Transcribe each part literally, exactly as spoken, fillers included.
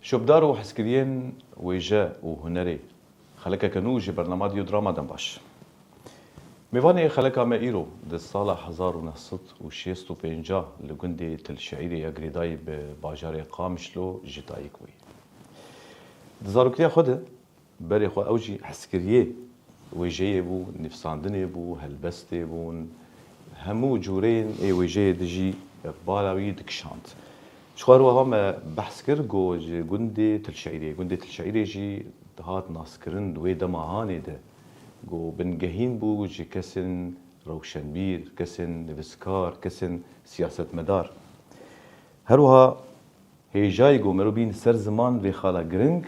Şopdar û hezkiriyên wêje û hunerê, xelekeke nû ji bernama Dîyodrama dem baş. Mêvanê xeleka me îro di sala hezar û neh sed û şêst û pênc li gundê Til Şeîrê ya girêdayî bi bajarê Qamişlo ji dayik bûye. Di zaroktiya xwe de berê xwe ew jî hezkiriyê wêjeyê bû, nivîsandinê bû, helbestê bûn, hemû cûreyên ê wêjeyê de jî bala wî dikişand. Ji xwe her wiha me behs kir ku ji gundê Til Şeîrê, gundê Til Şeîrê jî dihat naskirin di wê dema hanê de ku bingehîn bû ji kesên rewşenbîr, kesên nivîskar, kesên siyasetmedar. Her wiha hêjayî ku mero bîn ser ziman vê xala giring,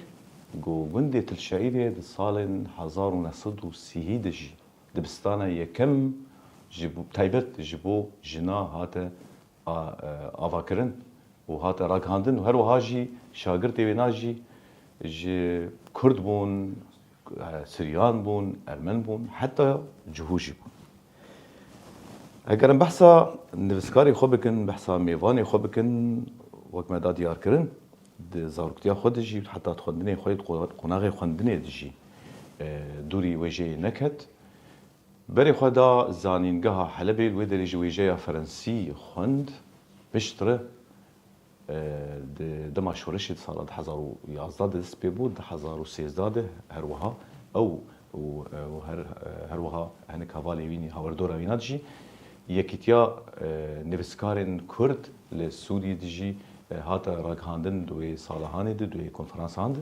ku gundê Til Şeîrê di salên hezar û neh sed û sî de jî dibistana yekem ji bo, taybet ji bo jina hate a, e, avakirin û hate ragihandin û her wiha jî şagirtê wêna jî ji Kurd bûn, e, Siryan bûn, Ermen bûn, heta Cihû jî bûn. Heger em behsa nivîskarê xwe bikin, behsa mêvanê xwe bikin, wek me da diyarkirin, di zaroktiya xwe de jî, heta di xwendinê xwe, di qo-, qonaxê xwendinê de jî, e, dûrî wêjeyê neket. Berê xwe da zanîngeha Helebê, li wê derê jî wêjeya Frensî xwend, piştre, e, di dema şoreşê di sala du hezar û yazdeh de dest pê bû, du hezar û sêzdeh de her wiha ew û, e, û her, e, her wiha hinek hevalê wî, hawerdora wîna jî Yekîtiya, e, Nivîskarên Kurd li Sûriyê de jî, e, hate ragihandin di wê sala hanê de, di wê konferansa han de.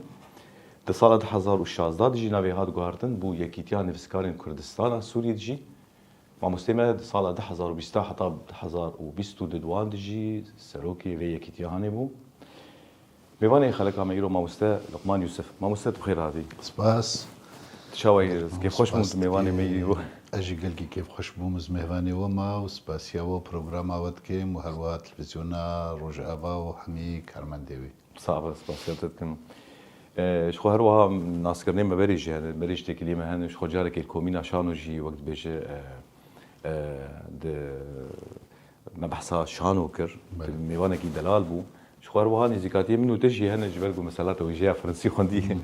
Di sala du hezar û şazdeh de jî navê hat guhartin, bû Yekîtiya Nivîskarên Kurdistana Sûriyê de jî. Mamostê me di sala du hezar û bîst heta du hezar û bîst û du de jî serokê vê yekîtiya hanê bû. Mêvanê xeleka me îro mamoste Luqman Yûsif. Mamoste, tu bi xêr hatî. Spas. Tu çawa yî? Kêfxweş bûm tu mêvanê me yî. Ez jî gelkî kêfxweş bûm ez mêvanê we ma û spasiya we programa we dikim û her wiha televîzyona Rojava û hemî karmendê wî. Sax be, spasiya te dikim. E, ji xwe her wiha naskirinê me berê jî hene, berê ji têkiliyê me hene, ji xwe carekê li komîna Şano jî wek dibêje, e, e, di me behsa Şano kir, Belê. Mêvanekî delal bû. Ji xwe her wiha nêzîkatiyê min û te jî hene, ji ber ku mesela te wêjeya Frensî xwendî,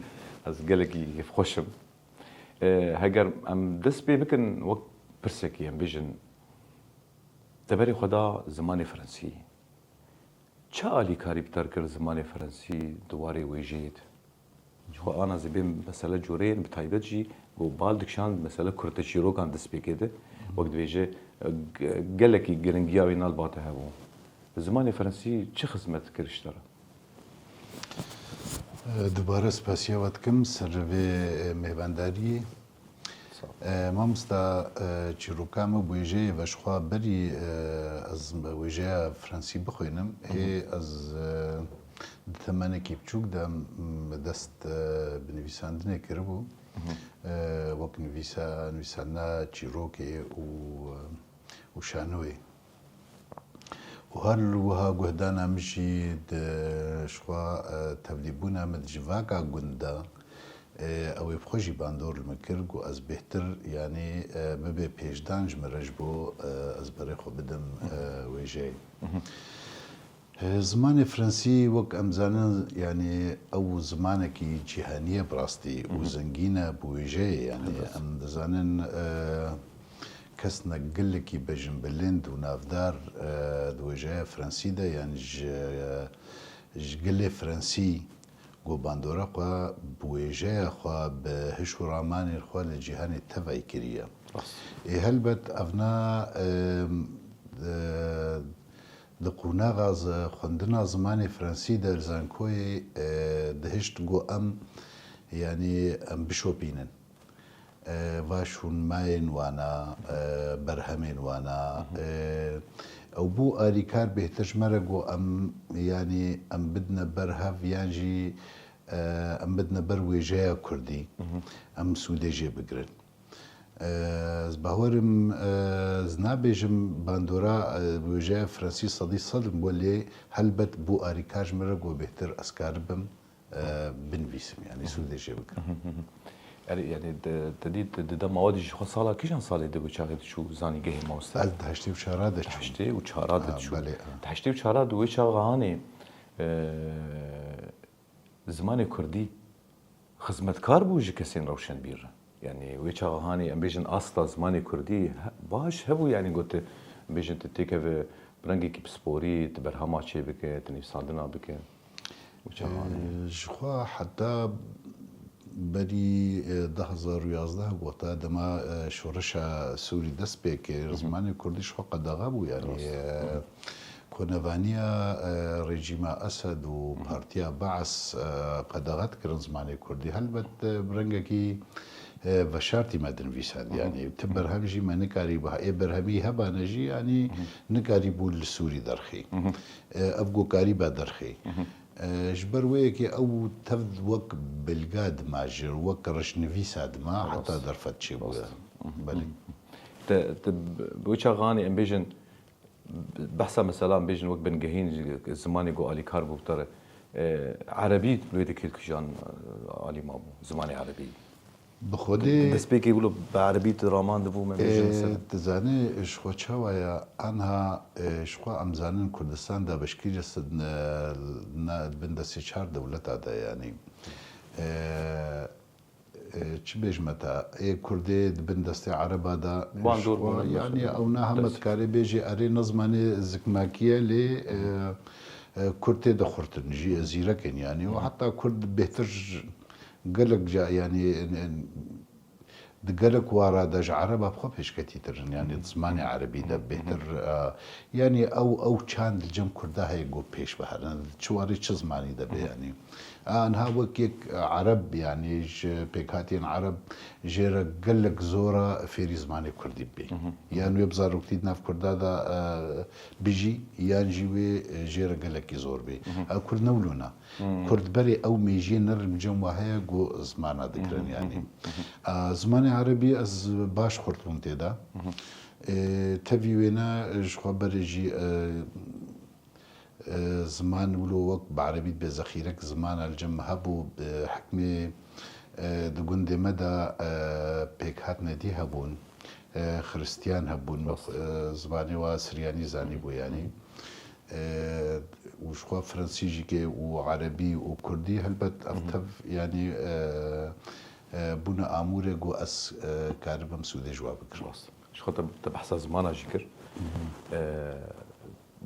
ez gelekî kêfxweş im. E, heger em dest pê bikin, wek pirsekî em bêjin, te berê xwe da zimanê Frensî. Çi alîkarî bi te re kir zimanê Frensî di warê wêjeyê de? Ji xwe ana zî bê mesele coreyên bi taybet jî ku bal dikişand mesele kurteçîrokan destpêkê de, wek dibêje, ge-, gelekî giringiya wê nal bate hebû. Zimanê Frensî çi xizmet kir ji te re? Dubare spasiya we dikim ser vê mêvandariyê. Sağ ol. E, mamosta, e, çîroka min bi wêjeyê ve ji xwe berî, e, ez wêjeya Frensî bixwînim. Hı hı. Ê ez, e, di temenekî biçûk de, m, dest, e, bi nivîsandinê kiribû. Hı hı. E, wek nivîsa-, nivîsandina çîrokê û, e, û şanoyê. Û her wiha guhdana min jî di ji xwe, e, tevlîbûna min di civaka gund de, e, ew ê bi xwe jî bandor li min kir, got ez bêhtir, yanî, e, bibe pêşdan ji min re ji bo, e, ez berê xwe bidim, e, wêjeyê. E, zimanê Frensî, wek em zanin, yanî ew zimanekî cîhanî ye bi rastî û zengîn e bi wêjeyê, yanî em dizanin, e, kesnek gelekî bejinbilind û navdar, e, di wêjeya Frensî de, yanî ji, ji gelê Frensî ku bandora xwe bi wêjeya xwe, bi hiş û ramanên xwe li cîhanê tevayî kiriye. Rast. Ê helbet evna, e, e, di qonaxa zi-, xwendina zimanê Frensî de li zankoyê, e, dihişt ku em, yanî em bişopînin. E, va şûnmayên wana, e, berhemên wana, e, ew bû alîkar bêhtir ji me re got em, yanî em bidine ber hev yan jî, e, em bidine ber wêjeya kurdî, em sûdê jê bigirin. E, ez bawerim, e, ez nabêjim bandora, e, wêjeya Frensî sedî sed in, welê helbet bû alîkar ji me re got bêhtir ez karibim e, binivîsim, yanî sûdê jê bikim. Erê, yanî, te dît di dema we de jî xwe sala kîjan salê de bû çaxê diçû zanîngehê mamoste? Ez di heştê û çar de çûm. Heştê û çar de diçû. Belê, ha. Di heştê û çar de wê çaxa hanê, e, Zimanê kurdî xizmetkar bû ji kesên rewşenbîr re. Yanî wê çaxa hanî em bêjin asta zimanê kurdî he-, baş hebû, yanî got, em bêjin tu têkeve bi rengekî pisporî, tu berhema çêbike, tu nivîsandina bike. Wê çaxa hanî. Ee, ji xwe heta berî, e, du hezar û yazdeh gota dema, e, şoreşa Sûrî dest pê kir, Hı hı. zimanê kurdî ji xwe qedexe bû, yanî, Rast. e, Hı hı. Konevaniya, e, rejîma Esed û Hı hı. partiya Baas, e, qedexe dikirin zimanê kurdî. Helbet, e, bi rengekî, e, veşartî me dinivîsand. Hı hı. Yanî ti Hı hı. berhem jî me nikarî biha. Ê berhemî hebane jî, yanî Hı hı. nikarî bû li Sûrî derxî. Hı hı. E, ev gokarî be derxî. Hı hı. E, ji ber wê yekê ew tev wek bilga dima jî, wek rişnivîsa dima Rast. heta derfet çêbûye. Rast. Hı hı. Belê. Te, te bi wî çaxanî em bêjin, Behsa mesela em bêjin wek bingehîn ji zimanê ku alîkar bû te re, e, erebî li wê de kêlkijan, e, alî mabû, zimanê erebî. Bi xwedê Destpêkê wilo bi erebî tu raman dibû, me bêjin e, mesela. Tu zanî ji xwe çawa ya, anha, e, ji xwe em zanin Kurdistan dabeşkirî sed ne, ne bin destê çar dewleta de yanî. E, e, çi bêjime te, ê Kurdê di bin destê Ereba de Bandor ji xwe, bûne, yanî mesela. Ew ne heme Dest. Dikarê bêjî erê ne zimanê zikmakî ye lê, e, e, Kurd tê de xurtin jî, e, zîrek in yanî. Û Hı. heta Kurd bêhtir gelek ca, yanî, e, e, di gelek wara de ji Ereba bi xwe pêşketîtir in, yanî di zimanê Erebî de Hı hı. bêhtir, e, yanî ew, ew çand li cem Kurda heye ku pêş biherin, çi warê çi zimanî de be Hı hı. yanî. A, niha wek yek Ereb, yanî ji pêkhatiyên Ereb jê re gelek zor e fêrî zimanê kurdî bibê. Hı hı. Yan wê bi zaroktî di nav kurda de, e, bijî, yan jî wê, e, jê re gelekî zor bê. Hı hı. Ew kurd ne wilo ne. Hı. Kurd berê ew mêjiyê nerin cem wa heye ku zimana dikirin Hı hı, yanî. hı hı, hı hı. A, zimanê erebî ez baş xurt bûm tê de. Hı hı. E, tevî wê ne ji xwe berê jî, e, E, ziman wilo wek bi erebî dibe zexîrek zimana li cem me hebû, bi hikmê, e, di gundê me de, e, pêkhatinedî hebûn. E, xiristiyan hebûn, Rast. e, zimanê wa siryanî zanîbû yanî. E, û ji xwe fransîjîkê û erebî û kurdî helbet ev Hı hı. tev yanî, e, e, bûne amûrê ku ez, e, karibim sûdê ji wa bigirim. Rast. Ji xwe te, te behsa zimana jî kir. Hı hı. E,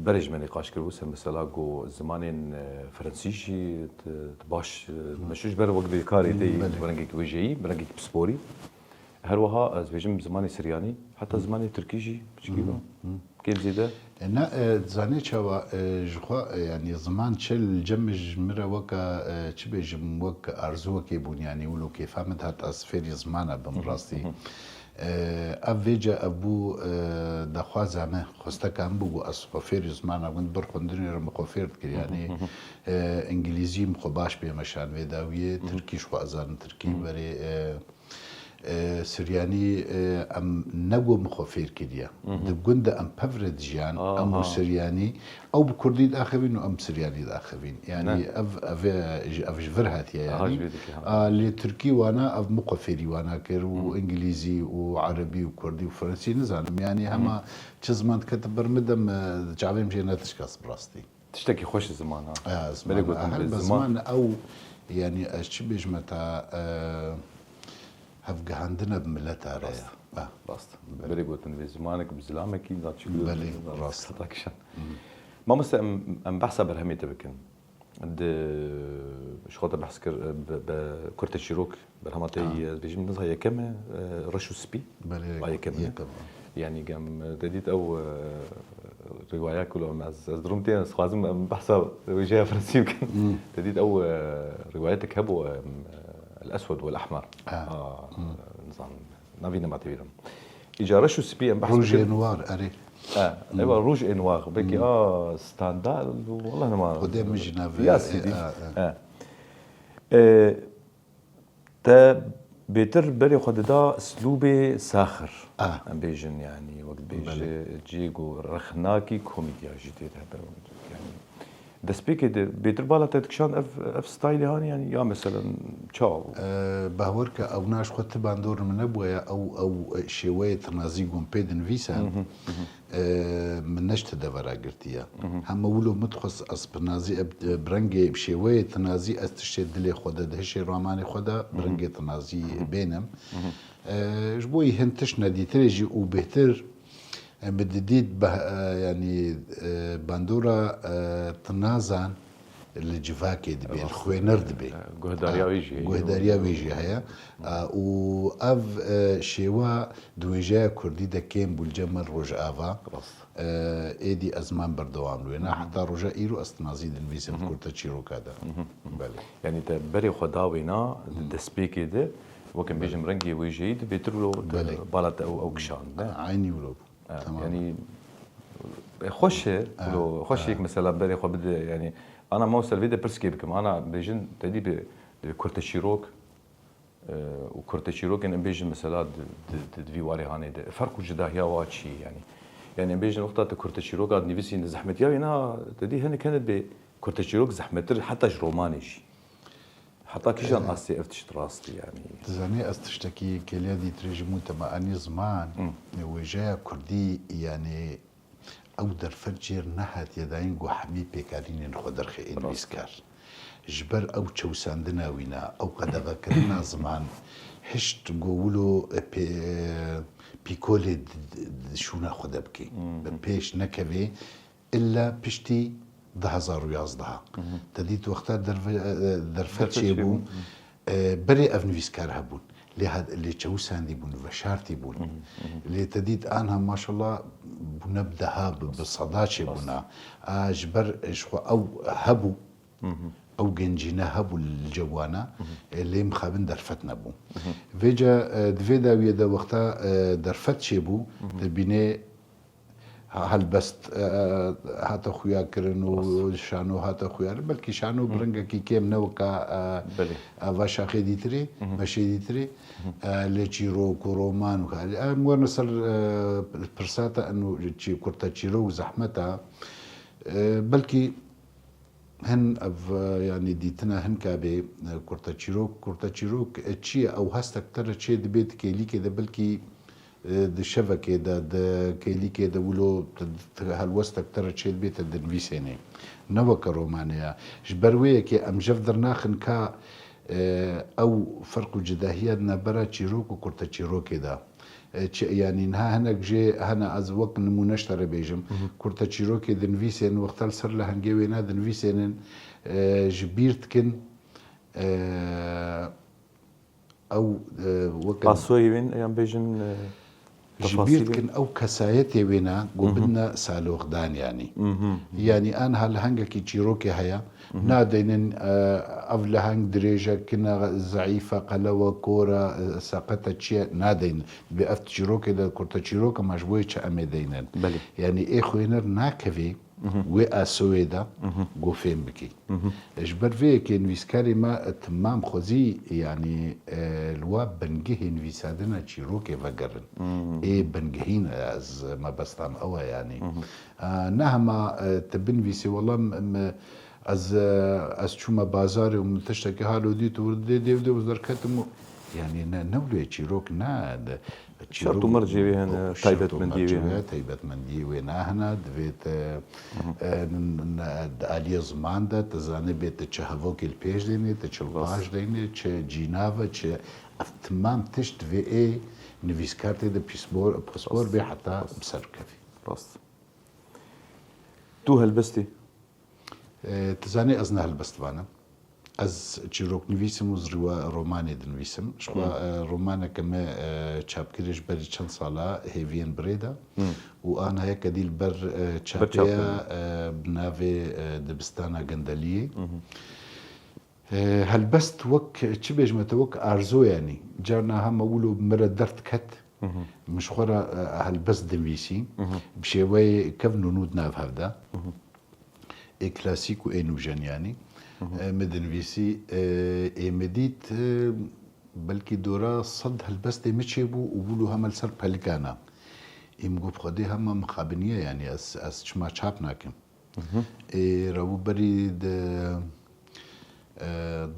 Berê ji me nîqaş kiribû ser mesela ku zimanên, e, fransî jî ti, ti baş, e, Hı. meşhûr ji ber wek bi karê te yî, Belê. bi rengekî wêjeyî, bi rengekî pisporî. Her wiha ez bêjim zimanê siryanî, heta Hı. zimanê tirkî jî piçkî Hı hı. be. Hı. Kêm zêde. E, ne, e, zanê çawa, e, ji xwe, e, yanî ziman çi li cem ji min re weka, e, çi bêjim, wek arzuwekê bûn, yanî wilo kêfa min dihat ez fêrî zimana bim Hı hı. rastî. Hı hı. E, ev vêce ev bû, e, daxwaza me, xwesteka min bû ku ez xwe fêrî zimana gund bir xwendinê re min xwe fêr dikir. Hı hı, Yanî, hı hı. e, îngilîzî min xwe baş pê meşan vê dawiyê, Hı hı. tirkî ji xwe ez zanim tirkî Hı hı. berê, e, e, siryanî, e, em ne ku min xwe fêr kiriye. Hı hı. Di gund de em pev re dijiyan, em û Aha. siryanî, Ew bi kurdî diaxivîn û em bi siryanî diaxivîn. Yanî Ne. ev, ev, e, ji, ev ji vir hatiye Aha, yanî. ji vê dikê, ha. A, lê tirkî wana, ev min xwe fêrî wana kir û Hı hı. îngilîzî û erebî û kurdî û fransî nizanim. Yanî Hı hı. hema çi ziman dikete ber min de me çavê min jê ne tişkas bi rastî. Tiştekî xweş e ziman ha. E, ziman, Belê gotin e, be, helbet ziman. ziman ew, yanî ez çi bêjime ta, e, hevgihandine bi mileta re Rast. ye. Ah. Rast. Belê. Berê gotin vê zimanek bi zilamekî da çi Belê, gotin, rast. heta kişan. Hı. Mamoste, em, em behsa berhemê te bikin. Di, ji xwe te behs kir, bi, bi Kurteşîrok, berhema te Ha. yî, ez bêjim, niza yekem e, e, Reş û Spî. Belê, A yekem e. yekem e. Yanî gem, te dît ew, e, rîwaya ku em, ez, ez durum tê, ez xwazim em behsa wêjeya fransî bikin. Hmm. Te dît ew, e, rîwayetek hebû, em, El Eswed wel Ehmer. Ha. A, Hmm. nizam, navî nema tevîrim. Îca reş û spî em behs Rûjê bikin. Nwar, erê. E, Hmm. ewa rûj ê nwar. Belkî Hmm. a standal, wallah nema. Xwedê min jî navê, Ya e, sîdî. e, e. E. E, Te bêtir berê xwe dida slûbê saxir. Ah. Em bêjin, yanî, wek dibêje Belê. cihê ku rexnakî komedya jî tê de hebe. Yanî, Destpêkê de bêtir bala te dikişand ev, ev staylê hanî, yanî ya meselen çawa bû? Bawer ke ew naş xwe ti bandor min nebûye, ew ew şêweyê tinazî gon pê dinivîsen, min neş ti devera girtiye. Hema wilo min dixwest ez bi nazî, bi rengê şêweyê tinazî ez tiştê dilê xwe de, di hişê ramanê xwe de bi rengê tinazî bênim. Ji bo wî hin tişt nedîtirê jî û bêhtir Em bi didît, yanî bandora tinazan li civakê dibê, li xwêner dibê. Guhdariya wê jî heye. Guhdariya wê jî heye. Û ev şêwa di wêjeya kurdî de kêm bû li cem me li Rojava. Êdî ez man berdewam li wêna. Heta roja îro ez tinazî dinivîsim kurte çîroka de. Belê. Yanî te berê xwe da wêna di destpêkê de, weke bêjim rengê wêjeyî dibêtir wilo bala te ew kişand, ne? Eynî wilo bû. Yanî xweş e, wilo xweş e yek mesela berê xwe bide, yanî ana mamoste li vê de pirskê bikim, ana bêjin te dî bi kurteçîrok û kurteçîrokên em bêjin mesela di vî warê hanê de ferq û cidahiya wa çi ye yanî? Yanî em bêjin wexta tu kurteçîroka dinivîsî zehmetiya wê na te dî hinek hinek bê kurteçîrok zehmettir heta ji romanê jî. Heta kîjan astê ev tişt rast e yanî? Dizanî ez tiştekî kêliya dîtirê ji min te me anî ziman, wêjeya kurdî yanî ew derfet jêr nehatiye dayîn ku hemî pêkanînên xwe derxê ê nivîskar. Ji ber ew çewsandina wîna, ew qedexekirina ziman hişt ku wilo pê, pîkolê di şûna xwe de bike. Bi pêş nekevê, Îlla piştî du hezar û yazdeh. Te dît wexta derfet çêbû, berê ev nivîskar hebûn. Lê lê çewisandî bûn, veşartî bûn. Lê te dît anha maşallah bûne bi deha, bi seda çêbûna. A ji ber ji xwe ew hebû, ew gencîne hebû li cem wana, lê mixabin derfet nebû. Vêca di vê dawiyê de wexta derfet çêbû, te bînê Helbest hate xuya kirin û şano hate xuya kirin. Belkî şano bi rengekî kêm ne weka ava şaxê dîtirê, beşê dîtirê. Lê çîrok û roman û em werine ser pirsa te eno çî kurte çîrok û zehmet e. Belkî Hin ev yanî dîtina hin kabê kurteçîrok, kurteçîrok çi ye? Ew hestek te re çê dibê di kêlîkê de, belkî di şevekê de, di kêlîkê de wilo helwestek te re çê dibê te dinivîsênê. Ne weke romanê ya. Ji ber wê yekê em jev dernaxin ka ew ferq û cidahiya di navbera çîrok û kurteçîrokê de. Çi, yanî niha hinek jê hene, ez wek nimûne ji te re bêjim. Kurteçîrokê dinivîsên wexta li ser lehengê wêna dinivîsênin, ji bîr dikin, ew, weke. Asoyê wên, yan bêjin, Ji bîr dikin ew kesayetê wêna ku bidine saloxdan yanî. Yanî anha lehengekî çîrokê heye, Nadeynin ev leheng dirêj e, kine zeîf e, qelew e, kor e, seqet e, çi ye, nadeynin. Dibê ev çîrokê de kurteçîrok e, ma ji bo yê çi em ê deynin? Belê. Yanî ê xwêner nakevê wê asoyê de ku fêm bikî. Ji ber vê yekê nivîskarê me timam xwezî yanî li wa bingehê nivîsadina çîrokê vegerin. Ê bingehîn e, ez mebestan ew e yanî. Ne hema tu binivîsî, wela ez, ez çûme bazarê û min tiştekî halo dît û dê dê dê û derketim û, yanî ne, ne wilo ye çîrok, ne. Şert û mercê wê hene, taybetmendiyê wê hene. Taybetmendiyê wê ne hene, divê te di aliyê ziman de, tu zanibê tu çi hevokê li pêş deynê, tu çi li paş deynê, çi cînav e, çi, ev timam tişt divê ê nivîskar tê de pispor, pispor bê heta bi ser bikevî. Rast. Tu helbestî? Tu zanî ez ne helbestvan im. Ez çîroknivîs im û zirîwa romanê dinivîsim. Ji xwe romaneke me çapkirî ji berî çend sala hêviyên birê de û ana yeke dî li ber çapê ye bi navê Dibistana Gendeliyê. Helbest wek çi bêjime te, wek arzo yanî. Carna hema wilo min re derd ket, min ji xwe re helbest dinivîsî. Bi şêweyê kevn û nû di nav hev de. Ê klasîk û ê nûjen yanî. Min dinivîsî, ê min dît, belkî dora sed helbestê min çêbû û wilo hema li ser pelikana. Ê min got, Xwedê hema mixabiniye yanî ez, ez çima çap nakim? Ê, rewûberî di, e,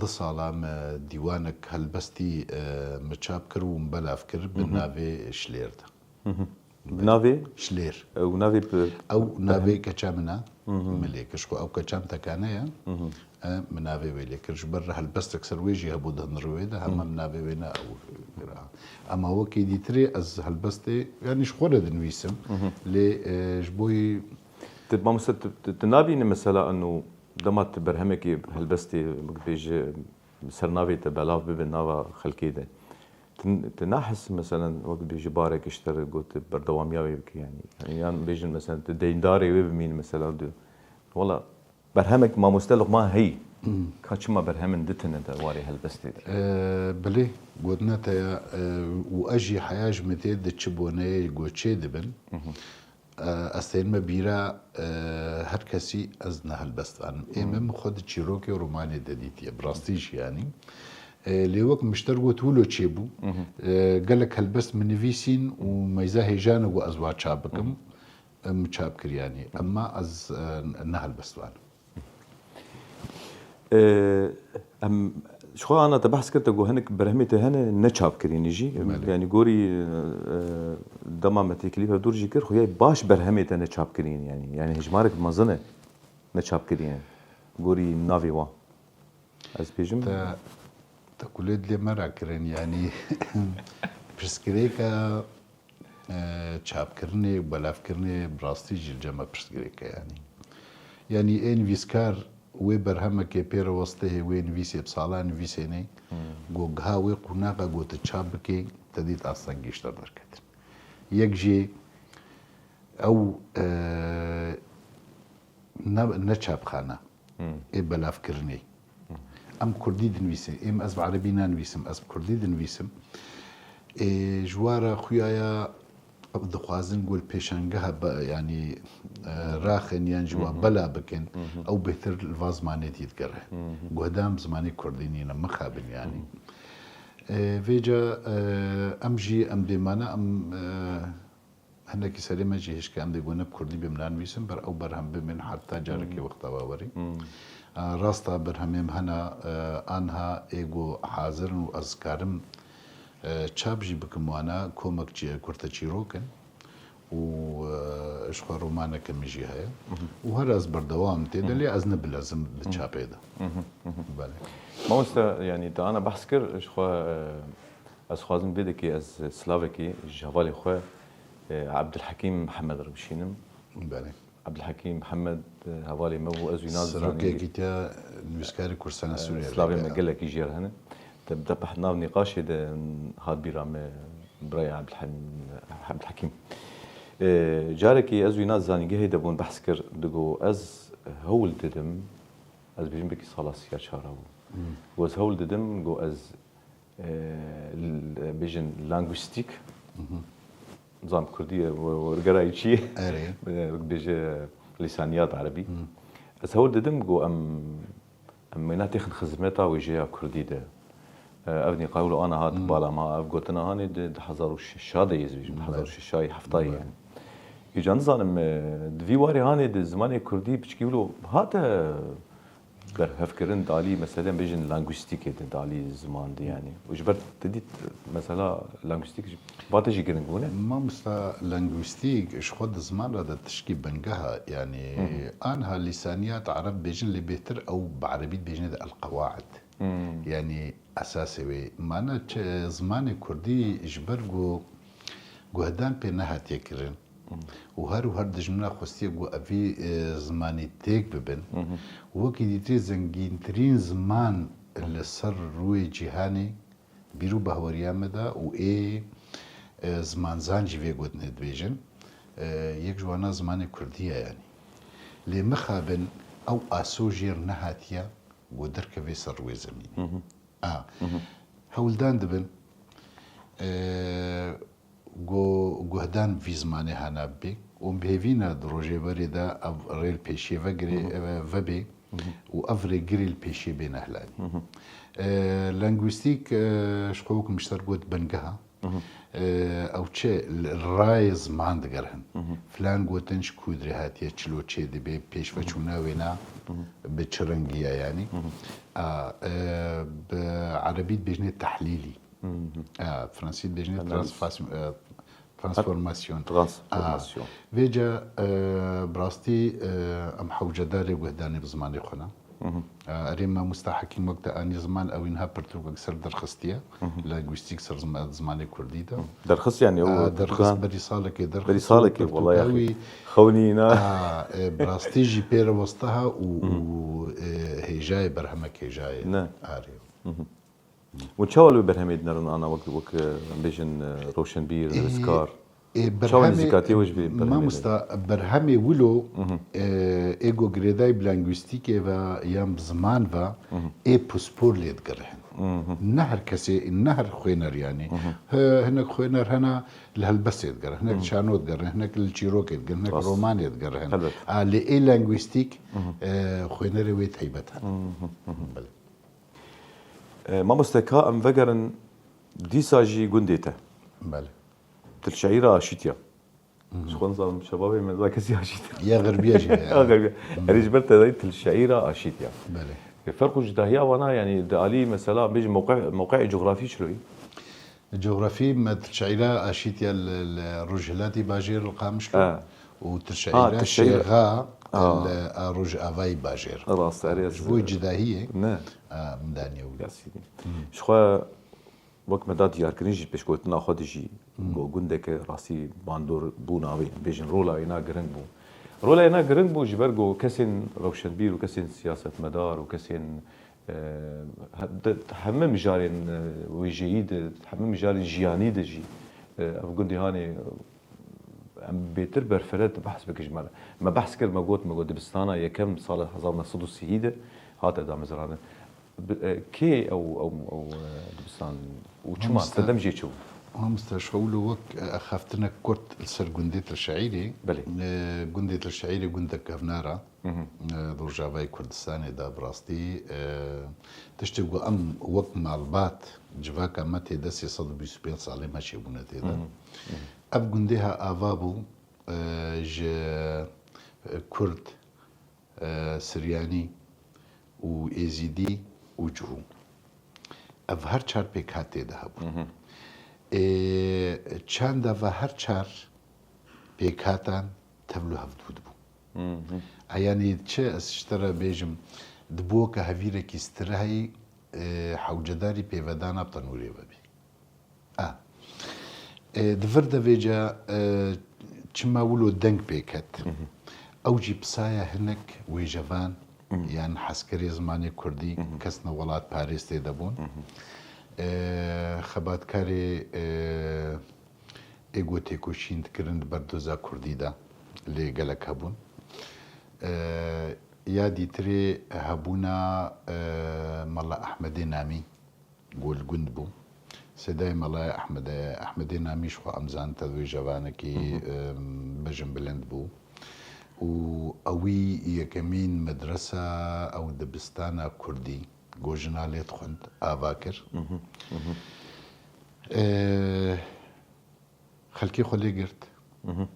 du sala me dîwanek helbestî, e, me çap kir û me belav kir bi navê Şilêr de. Bi navê? Şilêr. Ew navê bi-, Ew navê keça min e. Min lê kir. Ji xwe ew keça min tekane ye. E, min navê wê lê kir. Ji ber helbestek ser wê jî hebû di hundirê wê de, hema min navê wê ne ew kir. Ema wekî dîtirê ez helbestê, yanî ji xwe re dinivîsim. Lê, e, ji bo yî Ti mamoste, tu, tu, tu nabînî mesela eno dema tu berhemekê helbestê, wek bêje, ser navê te belav bibe nava xelkê de. Tu, tu nahis, meselen, wek bêjî barek ji te re got, tu berdewamiya wê bikî, yanî. Yanî, yan bêjin, meselen, tu deyndarê wê bimînî, mesela, tu, wela, berhemek mamoste Luqman heyî. Ka çima berhemin di tine de warê helbestê de? Ee, bilê, gotina te ya, e, û ez jî heya ji min tê di çi boneyê goçê dibin. E, ez tênime bîra, e, her kesî ez ne helbest anim. Ê min xwe di çîrokê û romanê de dîtiye, bi rastî jî yanî. E, lê wek min ji te re got wilo çêbû. E, gelek helbest min nivîsîn û meyza hêja ne ku ez wa çap bikim. E, min çap kir yanî. Ema ez, e, ne helbest anim. Ee, em, ji xwe ana te behs kir, te got hinek berhemê te hene ne çapkirînî jî. Belê. Yanî gorî, e, dema me têkilî hevdûr jî kir, xuyayê baş berhemê te ne çapkirîn, yanî. Yanî hejmarek mezin e ne çapkirîn. Gorî navê wan. Ez bêjim. Te, te kulê dilê me rakirin, yanî pirsgirêka e, çapkirinê û belavkirinê bi rastî jî li cem me pirsgirêk e, yanî. Yanî ê nivîskar wê berhemekê pê re westihê wê nivîsê bi salan nivîsênê, go giha wê qûnaxa go tu çap bikê, te dît astengî ji te derketin. Yek jî ew, e, ne, ne çapxana, ê belavkirinê. Em kurdî dinivîsin, êm ez bi erebî nanivîsim, ez bi kurdî dinivîsim. Ê, ji wa re xuya ya dixwazin ku li pêşangeha be, yanî, e, raxin yan ji wa bela bikin, ew bêhtir li va zimanê dî digere. Guhdan bi zimanê kurdî nîne, mixabin yanî. Ê, vêca, e, em jî em dêmane, em, e, Hinekî serê me jî hişk e, em dê gune bi kurdî bê min nanivîsin, ber ew berhem bimîn heta carekê wexta we werî. E, rasta berhemê min hene, e, anha ê ku hazir in û ez karim, e, çap jî bikim wana, komek çi-, kurte çîrok in û, e, ji xwe romaneke min jî heye. Û her ez berdewam tê de, lê ez ne bilezim di çapê de. Belê. Mamoste, yanî te ana behs kir, ji xwe, e, Ez xwazim vê dekê ez silavekê ji hevalê xwe, e, Ebdulhekîm Mihemed re bişînim. Belê. Ebdulhekîm Mihemed, e, hevalê me bû, ez wî nas Serokê zanî-, Yekîtiya Nivîskarê Kurdistana e, Sûriyê silavê me gelekî jê re hene. Te, te peh nav nîqaşê de hat bîra me birayê Ebdulhem-, Ebdulhekîm. E, carekê ez wî nas zanîngehê de bûn behs kir, digo ez hewl didim, ez bêjim belkî sala sîya çar bû. Got ez hewl didim, got ez e, l-, bêjin lingwîstîk. Nizam kurdî ye, we-, wergera wî çi ye? Erê. E, bêje lîsaniyat erebî. Ez hewl didim ku em, em wêna têxin xizmeta wêjeya kurdî de. E, ev nîqayûlo ana hat bala ma, ev gotina hanê di, di hezar û şeş de yê, ez bêjim, di hezar û şeş, heftayê yani. Îca nizanim, e, di vî warê hanê di zimanê kurdî piçkî wilo hate berhevkirin di alî, meselen, bêjin lingwîstîkê de, di alî ziman de, yanî. Û ji ber te dît, mesela, lingwîstîk ji, ba te jî giring bûne? Mamosta, lingwîstîk ji xwe di ziman re de tişkî bingeha, yanî, anha lîsaniyat ereb bêjin, lê bêhtir ew bi erebî dibêjine de el-qewaid. Yanî, esasê wê. Mana çi, zimanê kurdî ji ber ku guhdan pê nehatiye kirin, û her û her dijmina xwestiye ku evî, e, zimanî têk bibin. Wekî dîtirê zengîntirîn ziman li ser rûyê cîhanê bîr û bahweriya me de û ê, e, zimanzan jî vê gotinê dibêjin. E, yek ji wana zimanê kurdî ye yanî. Lê mixabin ew aso jê re nehatiye ku derkeve ser rûyê zemînê. A. Hewldan dibin, e, ku guhdan vî zimanê hana bibê û bi hêvî ne di rojê berê de ev rê li pêşiyê vegirê, e, vebê û ev rêgirê li pêşiyê bê nehlanî. E, lingwîstîk, e, ji xwe wek min ji te re got bingeha. Ew çi li rayê ziman digerihin. Filan gotin ji kû dirê hatiye, çilo çê dibe, pêşveçûna wêna bi çi rengî ye yanî. A, e, bi erebî dibêjinê tehlîlî. A, fransî dibêjinê transfas-, e, transformasyon. Transformasyon. A, vêca, e, bi rastî, e, em hewcedarê guhdanê bi zimanê xwe ne. Erê, mamosta Hekîm wek te anî ziman, ew niha pirtûkek ser derxistiye, lingwîstîk ser zima-, zimanê kurdî de. Derxist, yani, ew Aa, derxist pirtûkan berî salekê derxist. Berî salekê, welayi, pirtûka wî xewnî na. Aa, e, bi rastî jî pê re westiha û, û, e, hêjayê, berhemek hêjayê. Ne. Arê. Û çawa li wê berhemê dinerin ana wek, wek, e, em bêjin, e, roşenbîr, nivîskar? Ê, çawa berhemê, nêzîkatiyê we ji vê berhemê de? Mamosta, berhemê wilo, e, ê ku girêdayî bi lingwîstîkê ve yan bi ziman ve, ê pispor lê digerihin. Ne her kesê, ne her xwêner yanî. Hi-, hinek xwêner hene li helbestê digerin, hinek li şano digerin, hinek li çîrokê digerin, hinek li romanê digerin. Elbet. A, lê ê lingwîstîk, e, xwênerê wê taybet hene. Belê. E, mamoste, ka em vegerin dîsa jî gundê te. Belê. Til Şeîra aşîtiya. Ji xwe nizanim şebabê me za kesî aşîtiya. Ya Xerbiya jî. Ya Xerbiya. Erê, ji ber te dayî Til Şeîra aşîtiya. Belê. E, ferq û cudahiya wana, yanî di alî mesela bêjin mewqe-, mewqeê cografî çilo yî? Cografî me Til Şeîra aşîtiye li, li rojhilatî bajêr li Qamişlo û Til Şeîra şêxa li, a, rojavayî bajêr. Rast, erê, ji bo cudahiyê, ne, a, min daniye wî. Ji xwe wek me da diyarkirin jî pêşgotina xwe de jî got gundeke rastî bandor bû navê, bêjin rola wêna giring bû. Rola wêna giring bû ji ber ku kesên rewşenbîr û kesên siyasetmedar û kesên E, he-, de, heme mijarên, e, wêjeyî de, heme mijarên jiyanî de jî, e, ev gundê hanê, e, em bêtir berfireh di behs bikin ji me re. Me behs kir, me got, me got dibistana yekem sala hezar neh sed û sî de hate damezrandin. Bi-, e, kê ew, ew, ew, e, dibistan û çima, serdem jê çi bû? Mamoste, ji xwe wilo wek, e, xeftinek kurt li ser gundê Til Şeîrê. Belê. E, gundê Til Şeîrê gundek kevnar e. Hı hı. E, di Rojavayê Kurdistanê de bi rastî, e, tiştê ku em wek malbat civaka me tê de sê sed û bîst û pênc salê me çêbûne tê de. Hı hı. Hı hı. Ev gundê ha ava bû, e, ji, e, Kurd, e, Siryanî û Êzîdî û Cihû. Ev her çar pêkhat tê de hebûn. Hı hı. E, çanda ve her çar pêkhatan tevlû hevdû dibû. Hı hı. A, yanî çi ez ji te re bêjim, di bo ke hevîrekî stirehî, e, hewcedarî pêvedana tenûrê vebî. A. E, di vir de vêca, e, çima wilo deng pê ket? Hı hı. Ew jî pisaya hinek wêjevan, hı hı, yan hezkerê zimanê kurdî, hı hı, kesne welatparêz tê de bûn. Hı hı. E, xebatkarê, e, ê ku têkoşîn dikirin di berdoza kurdî de lê gelek hebûn. E, ya dîtirê hebûna, e, Mela Ehmedê Namî ku li gund bû. Sedayê Mela Ehmedê, Ehmedê Namî ji xwe em zanin te wêjevanekî, hı hı, e, bejin bilind bû. Û ewî yekemîn medresa ew dibistana kurdî ku jina lê dixwend ava kir. Hı hı, hı hı. E, Xelkê xwe lê girt. Mhm.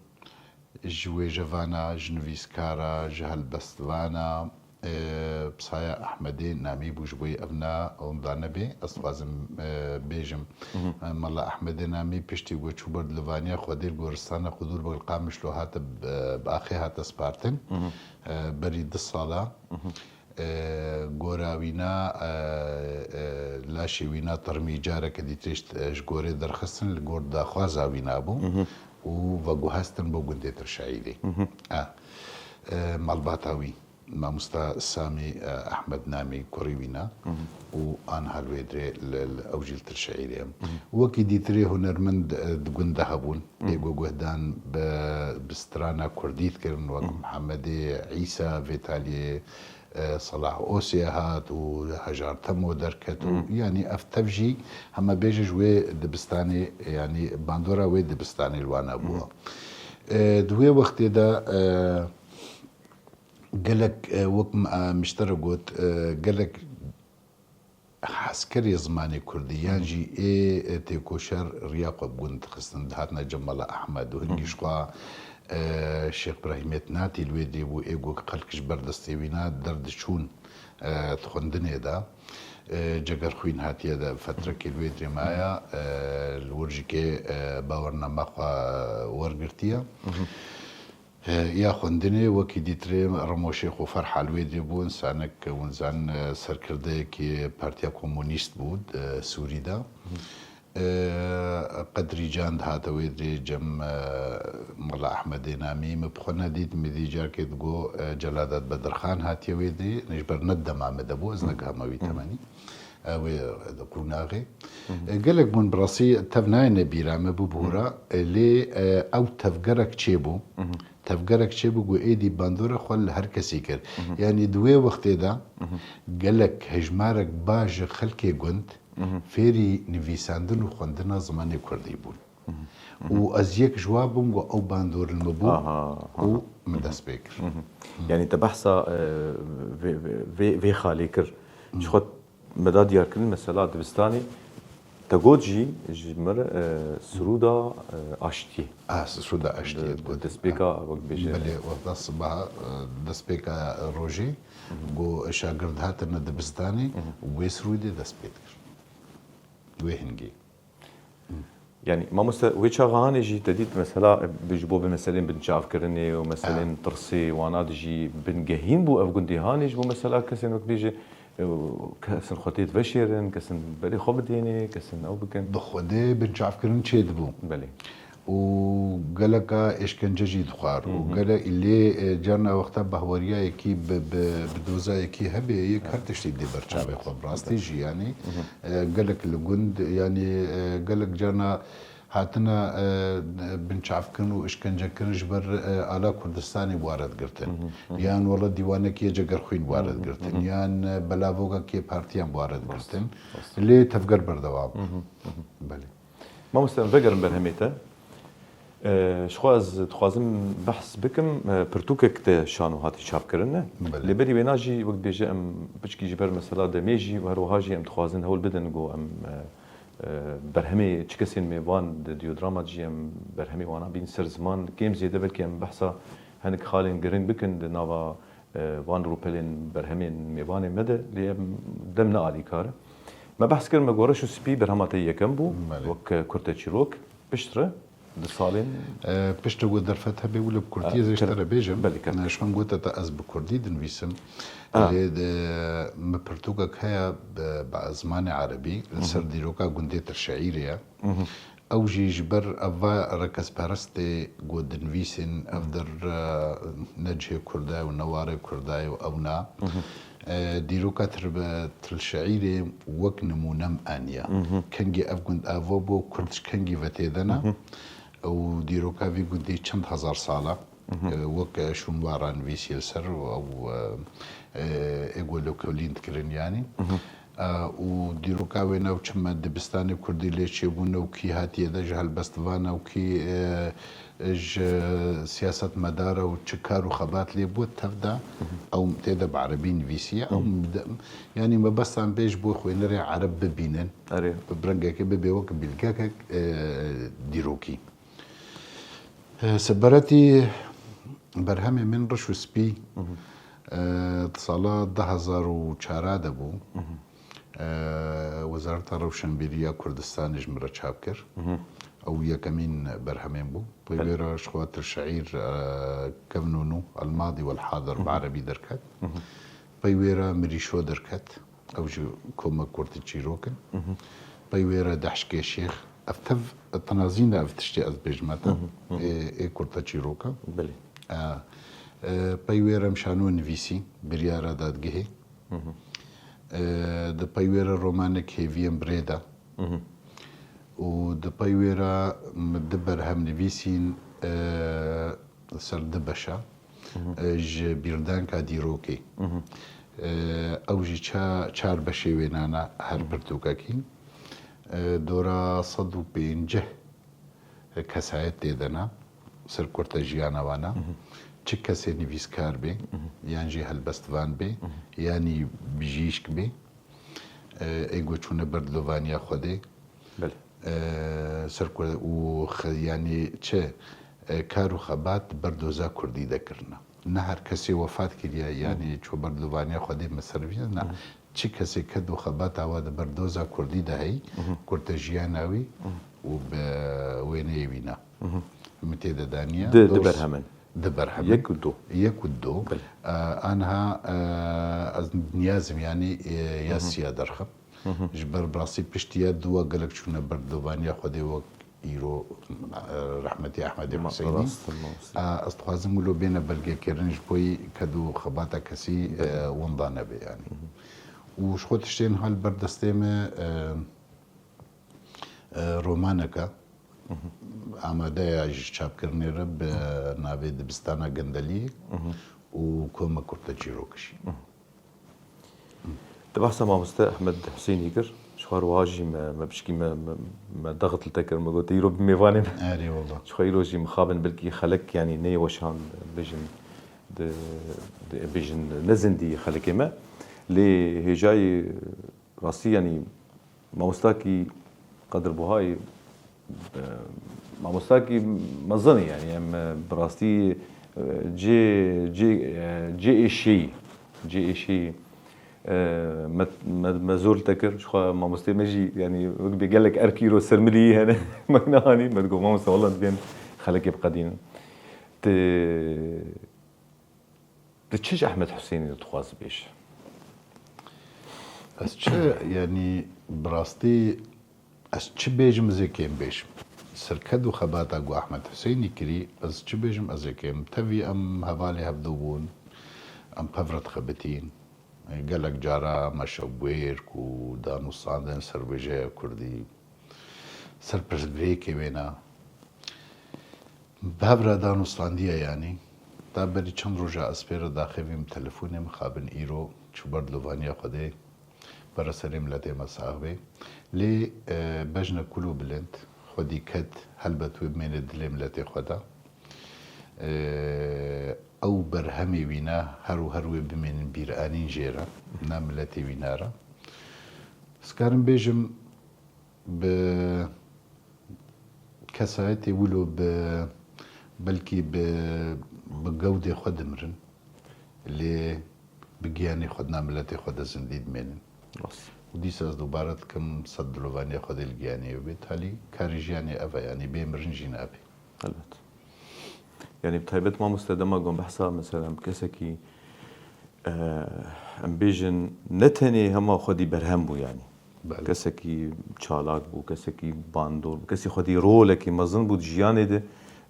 Ji wêjevana, ji nivîskara, ji helbestvana, e, pisaya Ehmedê Namî bû, ji bo yê ev na winda nebe. Ez dixwazim, e, bêjim, mhm, e, Mela Ehmedê Namî piştî ku çû ber dilivaniya Xwedê li goristana Qudûr Beg li Qamişlo hate, bi, bi axê hate spartin. Mhm. E, berî du sala. Mhm. E, gora wîna, e, e, laşê wîna tirmî careke dî tê ji, e, ji gorê derxistin, li gor daxwaza wîna bû, mhm, û veguhestin bo gundê Tirşehîrê. Mhm. E, e, malbata wî, mamosta Samî, e, Ehmed Namî kurî wîna, mhm, û aniha li wê dirê li, li ew jî li Tirşehîrê ye. Mhm. Wekî dîtirê hunermend, e, di gund de hebûn. Mhm. Ê ku guhdan bi, bi strana kurdî dikirin, wek, mhm, Mihemedê Îsa, vê taliyê, e, Selah Osê hat û Hejar Temo derket û, hı, yanî ev tev jî hema bêje ji wê dibistanê, yanî bandora wê dibistanê li wana bû. Hı. E, di wê wextê de, e, gelek, e, wek m-, e, min ji te re got, e, gelek hezkerê zimanê kurdî yan jî ê, ê têkoşer riya xwe bi gund dixistin, dihatine cem Mela Ehmed û hingî jixwe, e, Şêx Birahîmê Tinatî li wê dirê bû, ê ku xelk ji ber destê wî ne derdiçûn, e, di xwendinê de. E, Cegerxwîn hatiye de fetrekê li wê dirê maya, e, li wir jî kê, e, bawernama xwe wergirtiye. E, ya xwendinê wekî dîtirê Remo Şêx û Ferha li wê dirê bû, insanek, hûn zanin, e, serkirdeyekî Partiya Komunîst bû, e, Sûrî de. E, Qedrî Can dihate wê dirê cem, e, Mela Ehmedê Namî. Min bi xwe nedît, min dî carkê digot, e, Celadet Bedirxan hatiye wê dirê, ji ber ne dema min de bû, ez negihama wî temenî. Ew ê, e, di qûnaxê. E, gelek bûn bi rastî tev nayêne bîra me, bibûra. E, lê, e, ew tevgerek çêbû. Tevgerek çêbû ku êdî bandora xwe li her kesî kir. Yanî di wê wextê de gelek hejmarek baş ji xelkê gund fêrî nivîsandin û xwendina zimanê kurdî bûn. Û ez yek ji wa bûm ku ew bandor li min bû Aha, aha. û min dest pê kir. Yanî te behsa, e, vê, vê, vê, vê xalê kir. Ji xwe me da diyarkirin, mesela dibistanê te got jî ji me re, e, sirûda, e, aştiyê. Ah, sirûda aştiyê Di, digot. Destpêka, wek bêje. Belê, wexta sibaha, e, destpêka rojê, ku şagird hatine dibistanê, wê sirûdê dest pê dikir. Wê hingê. Yanî, mamoste, wê çaxa hanê jî te dît, mesela, bi, ji bo bi meselên binçavkirinê û meselên Ha. tirsê wana de jî bingehîn bû ev gundê hanê ji bo, mesela, kesên wek bêje, e, kesên xwe tê diveşêrin, kesên berê xwe bidênê, kesên ew bikin. Bi xwedê binçavkirin çêdibû. Belê. Û geleka êşkence jî dixwar. Û Hı hı. gele-, lê, e, carna wexta bahweriyayekî bi, bi, bi dozayekî hebe, yek her Evet. tiştî dê ber çavê Evet. xwe. Bi rastî Evet. jî, yanî, Hı hı. e, gelek li gund, yanî, e, gelek carna hatine, e, binçavkirin û îşkencekirin ji ber, e, ala Kurdistanê wared girtin. Hı hı, hı hı. Yan wela dîwanekî Cegerxwîn wared Hı hı, girtin. hı hı. Yan, e, belavogekî partiyan wared Rast, girtin. rast. Lê tevger berdewam. Hı hı, hı hı. Belê. Mamoste, em vegerin berhemê te. E, ji xwe ez dixwazim behs bikim, e, pirtûkek te şano hatî çapkirin ne. Belê. Lê berî wêna jî, wek dibêje, em piçkî ji ber mesela demê jî û her wiha jî em dixwazin hewl bidin ku em, e, e, berhemê çi kesên mêvan di Dîyodrama jî em berhemê wana bîn ser ziman, kêm zêde belkî em behsa hinek xalên giring bikin di nava, e, van rûpelên berhemên mêvanê me de, lê em dem ne alîkar e. Me behs kir, me got reş û spî berhema te yekem bû, Belê. wek, e, kurteçîrok. Piştre, di salên E, piştre ku derfet hebe wilo bi kurdî E, ez ê ji te re bêjim. belê, kek. E, ji xwe gote te ez bi kurdî dinivîsim. A. Lê de, min pirtûkek heye bi, bi zimanê erebî, li ser Hı hı. dîroka gundê Tirşeîrê ye. Hı hı. Ew jî ji ber eva rekesperestê ku dinivîsîn, ev Hı. der, e, ne cihê Kurda ye û ne warê Kurda ye û ew na. Hı hı. E, dîroka Tir-, Tirşeîrê wek nimûne em aniye. Hı hı. Kengî ev gund ava bû, Kurd ji kengî ve tê de ne. Hı hı. Ew dîroka vî gundî çend hezar sal e. Hı hı. E, wek, e, Şûnwara nivîsiye li ser û ew, e, e, ê ku lêkolîn dikirin yanî. Hı hı. E, û dîroka wê ne û çima dibistanê kurdî lê çêbûne û kî hatiye de ji helbestvan e û kî, e, ji siyasetmedar e û çi kar û xebat lê bû tev de Hı hı. ew tê de bi erebî nivîsiye. Hı. Ew de, yanî mebestan bê ji bo xwênerê ereb bibînin. Erê. Bi rengekê bibe wek bilgekek, e, dîrokî. E, seberetî berhemê min Reş û Spî, Hı hı. e, di sala du hezar û çar de bû. Hı hı. E, Wezareta Rewşenbîrî ya Kurdistanê ji min re çap kir. Hı hı. Ew yekemîn berhemên bû. Pey Belê. wê re ji xwe Tirşeîr, e, Kevn û Nû, El Madî wel Hadir Hı bi hı. erebî derket. Hı hı. Pey wê re Mirîşo derket. Ew jî komek kurteçîrok in. Mhm. Pey wê re Dehşkê Şêx. Ev tev, tinazîn de ev tiştê ez bêjime te. Mhm, mhm. Ê, ê kurteçîroka. Belê. E, e, pey wê re Mişano nivîsî, biryara dadgehê. Mhm. E, di pey wê re romanek Hêviyên Birê de. Mhm. Û di pey wê re min du berhem nivîsîn, e, li ser du beşa, Mhm. e, ji bîrdanka dîrokê. Mhm. E, ew jî ça-, çar beşê wênana her Mhm. pirtûkekî. E, dora sed û pêncî kesayet tê de ne, ser kurte jiyana wana. Mhm. Çi kesê nivîskar bê, Mhm. yan jî helbestvan bê, Mhm. yanî bijîşk bê. E, ê ku çûne ber dilovaniya Xwedê. Belê. E, ser ku û xe-, yanî çi, e, kar û xebat ber doza Kurdî de kirine. Ne her kesê wefat kiriye, yanî çû ber dilovaniya Xwedê me ser vî, ne. Çi kesê ked û xebata wa di ber doza Kurdî de heyî, Hı hı. kurte jiyana wî Hı. û bi wêneyê wî ne. Hı hı. Min tê de daniye. Di, di Dost berhemin. Di berhemin. Yek û du. Yek û du. Belê. E, anha, e, ez niyazim, yanî, e, Hı hı. yasiya derxim. Hı hı. Ji ber bi rastî piştî ya du wa gelek çûne ber dilovaniya Xwedê wek îro, e, rehmetî Ehmedê Ma-, Huseyinî. rast, rast. E, ez dixwazim wilo bêne belgekirin ji bo yî ked û xebata kesî, e, Belê. winda nebe, yanî. Hı hı. Û ji xwe tiştên hal ber destê me, e, e, romaneke Hı hı. amade ya ji çapkirinê re bi Hı. navê Dibistana Gendeliyê Hı hı. û koma kurte çîrok jî. Hı hı. Di behsa mamoste Ehmed Husênî kir, ji xwe wiha jî me, me pişkî me, me, me dexit li te kir, me got, "Îro bi mêvanê me." Erê wala. Ji xwe îro jî mixabin belkî xelek, yanî neyê weşan, bêjin, di, di, bêjin, ne zindî xelekê me. Lê hêjayî rastî, yanî mamostakî Qedir Buhayî, e, mamostakî mezin e, yanî em, e, bi rastî, e, cê, cê, e, cê êşeyî, cê êşeyî, e, me, me, me zor li te kir. Ji xwe mamostê me jî, yanî wek bê gelek erk îro ser milî hene, me nehanî, me digot, "Mamoste, wela divên xelekê biqedînin." Ti Tu çi ji Ehmed Husênî dixwazî bêjî? Ez çi, yanî, bi rastî ez çi bêjim, ez ê kêm bêjim. Sirked û xebata ku Ehmed Husênî kirî, ez çi bêjim, ez ê kêm. Tevî em hevalê hevdû bûn, em pev re dixebitîn. Gelek cara me şewbêrk û danûstandin ser wêjeya Kurdî, ser pirsgirêkê wêna. Bi hev re dan û standiye, yanî. Ta berî çend roja ez pê re daxivîm, telefonê mixabin îro çû ber dilovaniya Xwedê, bere serê miletê me sax bê. Lê, e, bejne kul û bilind, xwedî ket, helbet wê bimêne dilê miletê xwe de. E, ew berhemê wî ne, her û her wê bimênin bîranîn jê re, ne miletê wî ne re. Ez karim bêjim, bi kesayetê wilo bi, belkî bi, bi gewdê xwe dimirin, lê bi giyanê xwe di nav miletê xwe de zindî dimênin. Rast. Û dîsa ez dubare dikim, sed dilovaniya Xwedê li giyanê wê bê. Talî karê jiyanê ev e, yanî bê mirin jî ne ev e. Helbet. Yanî bi taybet mamoste dema gon behsa, mesela, em kesekî, e, em bêjin, ne tenê hema xwedî berhem bû, yanî. Belê. Kesekî çalak bû, kesekî bandor bû, kesî xwedî rolekî mezin bû di jiyanê de.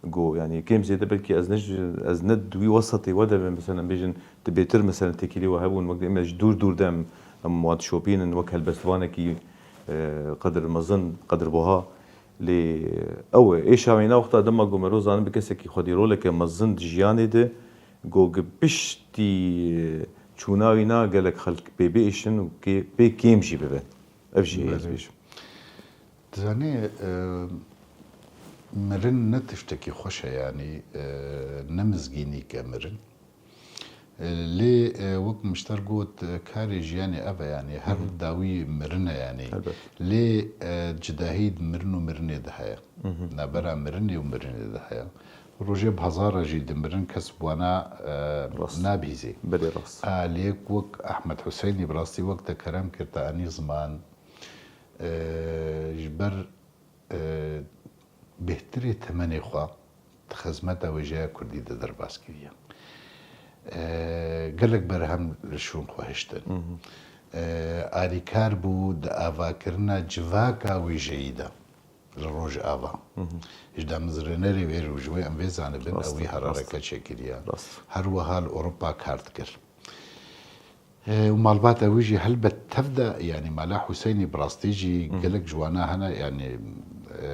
Go, yanî kêm zêde belkî ez ne ji, ez ne di wî wesatê we de bim, mesela, em bêjin, di bêtir, mesela, têkilî we hebûn, wek em ji dûr dûr de em, em wan dişopînin, wek helbestvanekî, e, qedir mezin, qedir buha. Lê ew e, êşa wîna wexta dema ku mero zanin bi kesekî xwedî roleke mezin di jiyanê de, ku gi piştî çûna wîna gelek xelk pê biêşin û kê-, pê kêm jî bibe. Ev jî heye ez Belê. bêjim. Dizanî, e, mirin ne tiştekî xweş e, yanî, e, ne mizgînîk e mirin. E, lê, e, wek min ji te re got, e, karê jiyanê ev e, yanî her Hı hı. dawî mirin e, yanî. Elbet. Lê, e, cidahî di mirin û mirinê de heye. Hı hı. Navbera mirinê û mirinê de heye. Rojê bi hezara jî dimirin, kes bi wana, e, Rast. nabihîzê. Belê rast. A, lê wek Ehmed Huseynî bi rastî wek te kerem kir, te anî ziman, e, ji ber e, bêhtirê temenê xwe di xizmeta wêjeya Kurdî de derbas kiriye. E, gelek berhem li şûn xwe hiştin. Hı hı. E, alîkar bû di avakirina civaka wêjeyî de li Rojava. Hı hı. Ji damezrênerê wê rojê em vê zanibin, Rast ew wî e, herareke rast e. çêkiriye. Rast. Her wiha li Ewropa kar dikir. E, û malbata wî jî helbet tev de, yanî Mala Huseynî bi rastî jî Hı hı. gelek ji wana hene, yanî, e,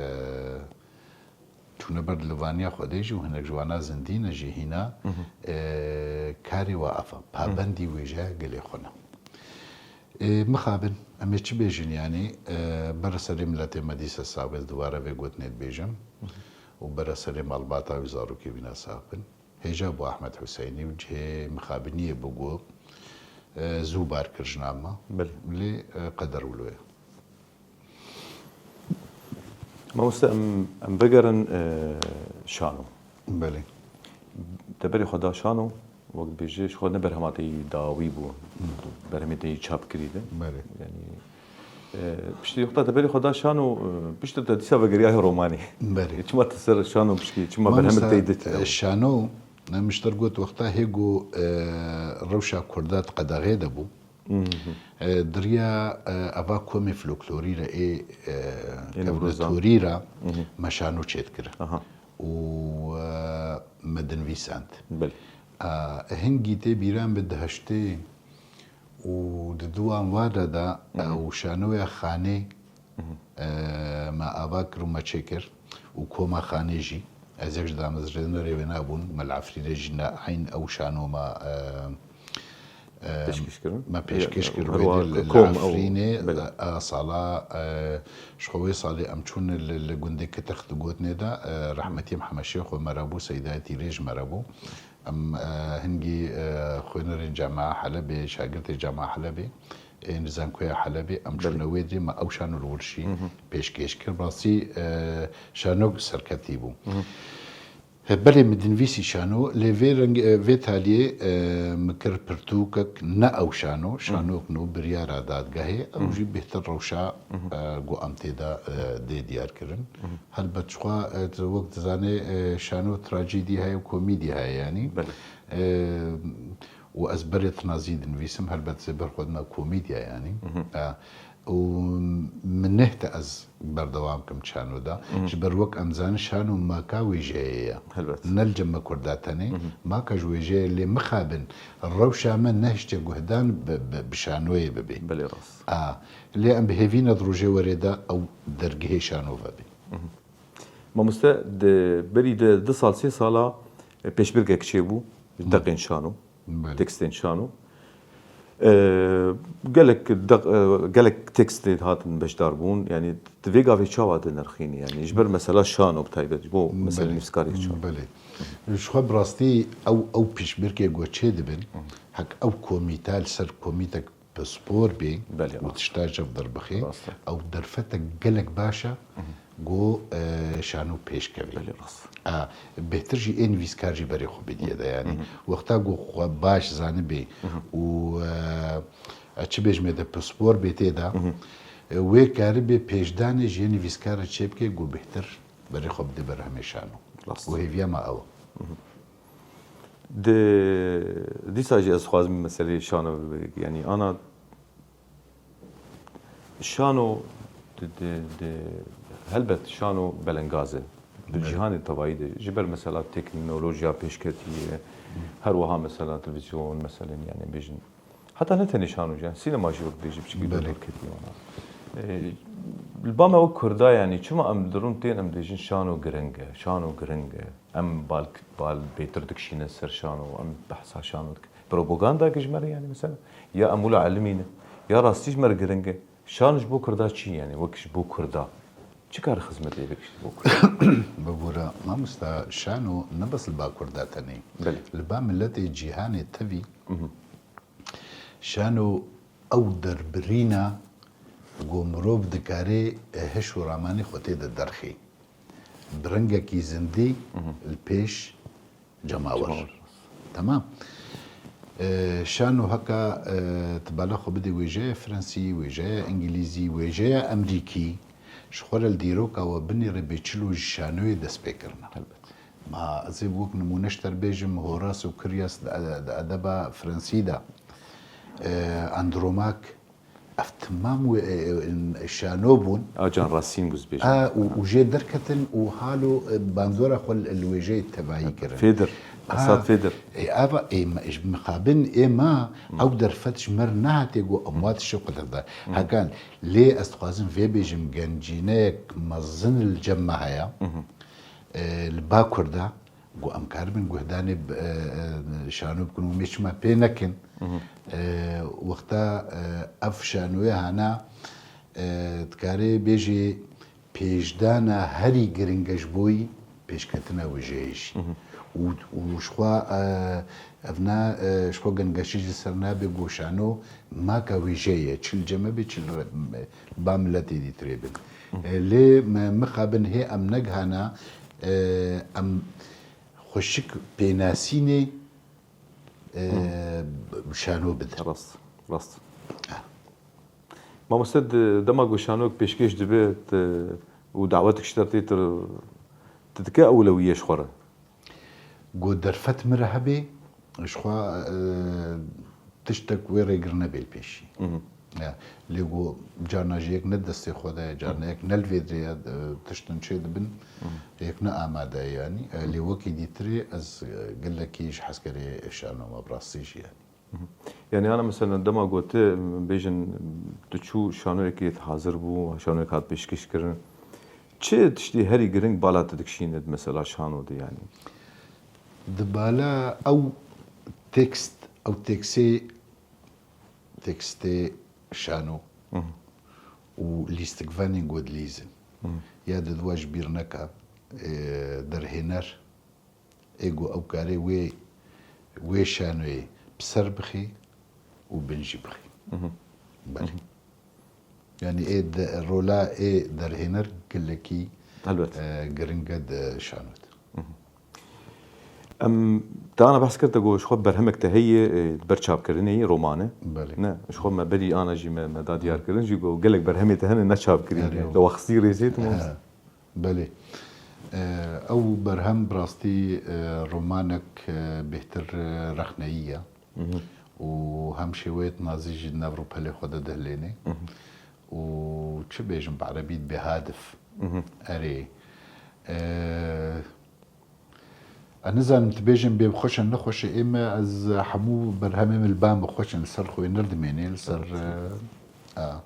çûne ber dilovaniya Xwedê jî û hinek ji wana zindî ne jî hîna, Hı hı. e, karê we ev e, pabendî wêjeya gelê xwe ne. E, mixabin, em ê çi bêjin, yanî, e, bere serê miletê me dîsa sax be, ez dubare vê gotinê dibêjim Hı hı. û bere serê malbata wî, zarokê wîna sax bin. Hêja bû Ehmed Huseynî û cihê mixabiniyê bû ku, e, zû bar kir ji nav me. Belê. Lê e, qeder wilo ye. Mamoste, em, em vegerin e, şano. Belê. Te berê xwe da şano, wek dibêje, ji xwe ne berhema te yî dawî bû, berhemê te yî çap kirî be. Belê. Yanî, e, piştî wexta te berê xwe da şano, e, piştî te dîsa vegeriyaye romanê. Belê. Çima te ser şano pişkî, çima berhemek te yî dikire? Şano, em ji te got wexta hê ku e, rewşa Kurda di qedexê de bû. E, diriya e, eva komê folklorî re ê e, Ê Newrozan. Kevnetorî re me şano çêdikire. Aha. Û e, me dinivîsand. Belê. E, hingî tê bîra min bi di heştê û di di wan wan re de ew şanoya xanê e, me ava kir û me çêkir û koma xanê jî ez yek ji damezrênerê wê nabûn, me li Efrînê jî ne eyn ew şano me e, e, Pêşkêş kirin. Me pêşkêş kir Her wê wiha dê li, li kom ew, Efrînê belê. E, sala e, ji xwe wê salê em çûn li, li gundê Kitix digotinê de e, rehmetiyê Mihemed Şêxo me re bû, Seydayê Tîrê ji me re bû. Em e, hingî e, xwênerên Camia Helebê, şagirtê Camia Helebê ên li Zankoya Helebê, em çûne wê dê me ew şano li wir jî pêşkêş kir. Rastî e, şano serketî bû. He, belê min dinivîsî şano, lê vê reng, e, vê taliyê e, min kir pirtûkek ne ew şano, şanok nû biryara dadgehê, ew jî bêhtir rewşa e, ku em tê de e, dê diyar kirin. Helbet jixwe e, tu wek dizanê e, şano trajîdî heye û komîdî heye yanî. Belê. E, û ez berê tinazî dinivîsim, helbet zêber xwe dime komîdya yanî. E, û min nehte ez berdewam kim şano de. Ji ber wek em zanin şano maka wêjeyê ye. Helbet. Ne li cem me Kurda tenê. Maka ji wêjeyê lê mixabin rewşa me nehişte guhdan bi, bi, bi şanoyê bibê. Belê rast. A, lê em bi hêvî ne di rojê werê de ew dergehê şano vebê. Mamoste, di berî de du sal, sê sala e, pêşbirgek çêbû, ji deqên şano, Belê. Tekstên şano. E, gelek deq, e, gelek tekstê hatin beşdar bûn, yanî di vê gavê çawa dinirxînî, yanî ji ber mesela şano bi taybet, ji bo mesela Belê. Nivîskarê çawa? Belê. Ji xwe bi rastî ew, ew pêşbirkê ku çê dibin, hek ew komîta li ser komîtek pispor bê Belê, û rast. Tişta ji hev derbixê, Rast e. Ew derfetek gelek baş e ku e, şano pêş kevê. Belê rast. A, bêhtir jî ê nivîskar jî berê xwe bidiye de yanî. Wexta ku xwe baş zanibê û e, e, çi bêjmê de pispor bê tê de, e, wê karibê pêşdanê ji yê nivîskar re çêbike ku bêhtir berê xwe bide berhemê şano. Rast. Û hêviya me ew e. Di, dîsa jî ez dixwazim meseleyê şano bibe. Yanî ana şano di, di, di, helbet şano belengaz e. Di cîhanê tevayî de ji ber mesela teknolojiya pêşketî ye. Her wiha mesela televîzyon, meselên yanî bêjin. Heta ne tenê şano jî, sînema jî wek bêjî piçekî Belê. derdor ketî wana. E, li ba me wek Kurda yanî çima em di rûn tên em dibêjin şano giring e, şano giring e. Em bal, bal bêtir dikişîne ser şano, em behsa şano dikin. Propaganda ki ji me re yanî mesela. Ya em wila elimî ne, ya rastî ji me re giring e. Şano ji bo Kurda çi yanî, wek ji bo Kurda? Çi kar xizmetê vekişî ji bo Kurda? Bibûre, mamosta, şano ne bes li ba Kurda tenê. Belê. Li ba miletê cîhanê tevî. Şano ew derbirîna ku mirov dikarê hiş û ramanê xwe tê de derxê. Bi rengekî zindî li pêş cemawer. Cemawer. Temam. E, şano heka e, tu bala xwe bidê wêjeya Fransî, wêjeya Îngilîzî, wêjeya Emerîkî, ji xwe re li dîroka we binêre bê çilo ji şanoyê dest pê kirine. Helbet. Ma ez ê wek nimûne ji te re bêjim, Horas û Kiryas di, di edeba Fransî de, e, Andromak, ev timam wê, e, e, şano bûn. A can Racine bû ez bêjim. A, û, û jê derketin û halo, e, bandora xwe li, li wêjeyê tevayî kirin. Fêdir. Ha, Esad Fêdir. E, ava, e, me, ji mixabin ê ma, ew derfet ji me re nehatê ku em wa tiştê xwe derda. Hekan, lê ez dixwazim vê bêjim, gencîneyek mezin li cem me heye. E, li ba Kurda, ku em karibin guhdanê bi, e, e, şano bikin û mê çima pê nekin. E, wexta, e, ev şanoye hana, e, dikarê bêjê pêşdana herî giring e ji bo yî pêşketina wêjeyê jî. Û, û ji xwe, e, Ev ne, e, ji xwe gengeşî ji ser nabe ku şano maka wêjeyê ye. Çi li cem me bê, çi li re-, ba miletê dîtirê bin. E, lê me mixabin hê em negihana, e, em xweşik pênasînê, e, şano bidin. Rast, rast. Mamoste, di-, dema ku şanok pêşkêş dibe, tu, û dawetik ji te tê, tu, tu dike ewlewiyê ji xwe re? Ku derfet min re hebê, ji xwe, e, tiştek wê rêgir nebê li pêşî. Mhm. Ya, lê ku carna jî yek ne destê xwe de ye, carna yek ne li vê dirê ye, e, tiştin çê dibin, yek ne amade ye yanî. E, lê wekî dîtirê ez, e, gelekî ji hezkerê şano me, bi rastî jî yanî. Mhm. Yani ana mesela dema ku tu bêjin tu çû şanoyekê hazir bû, şanoyek hat pêşkêş kirin. Çi tiştî herî giring bala tu dikişîne di mesela şano de yani? Di bala ew tekst, ew teksê, tekstê şano Mhm. û lîstikvanên ku dilîzin. Mhm. Ya di dua ji bîr neka, e, derhêner ê ku ew karê wê, wê şanoyê bi ser bixê û bin jî bixê. Mhm. Belê. Mhm. Yani ê de, rola ê derhêner gelekî, Elbet. e, giring e di şano de. Mhm. Em, te ana behs kir te ku ji xwe berhemek te heye, e, di ber çapkirinê yî, romane. Belê. Ne, ji xwe me berî ana jî me, me da diyar kirin jî ku gelek berhemê te hene ne çapkirî. Erê, Te wa xistî rêzê tu mamoste? He. Belê. E, ew berhem bi rastî, e, romanek, e, bêhtir, e, rexneyî ye. Mhm. Û hem şêweyê tinazî jî di nav rûpelê xwe de dihlênê. Mhm. Û çi bêjim bi erebî, bi hadif. Mhm. Erê. E, Ez nizanim tu bêjin bê xweş e, nexweş e, ê me ez hemû berhemê min li ba min xweş in, li ser xwênir dimênê, li ser, Evet. e, a,